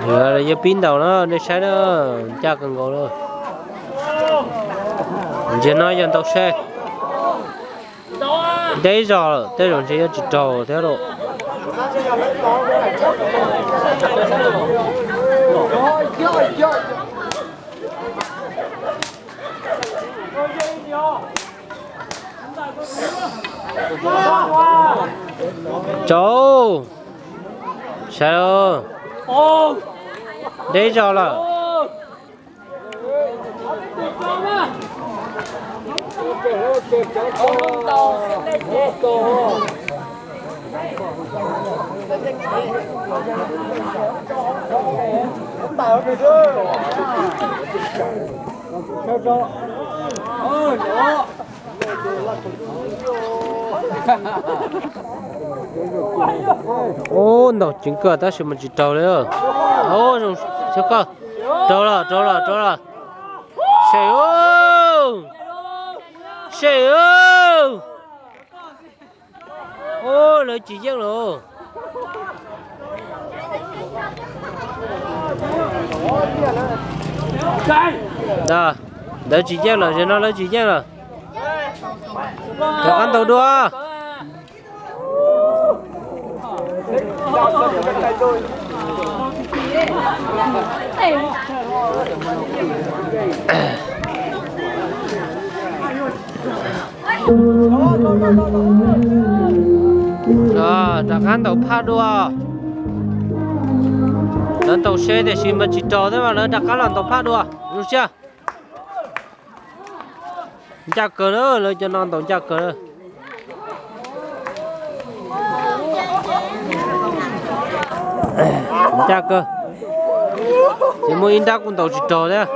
Yog pib ntaus na, nej saib na, ncaj kawg nkaus na. Ntsia no yog ntaus se. Deb zog lawm, tej zaum ntshe yuav tsis raug thiab lauj. Tsauv, saib, deb zog lawm. Ub, ntaus ceev kawg tab sis mas tsis raug li. Ub, zoo siab kawg. Raug lawm, raug lawm, raug lawm. Sem, sem. Ub, lawv tsis yeej lawm. Ntawd tsis yeej lawm, zaum no lawv tsis yeej lawm. Rov qab ntaus dua. Rov qab ntaus phaj dua. Lawv ntaus se tiam sis mas tsis raug thiab mas lawv rov qab los ntaus phaj dua. Zoo siab. Ncaj kawg na, lawv cov no ntaus ncaj kawg na. Ncaj kawg. Ces muaj ib nrab kuj ntaus tsis raug thiab.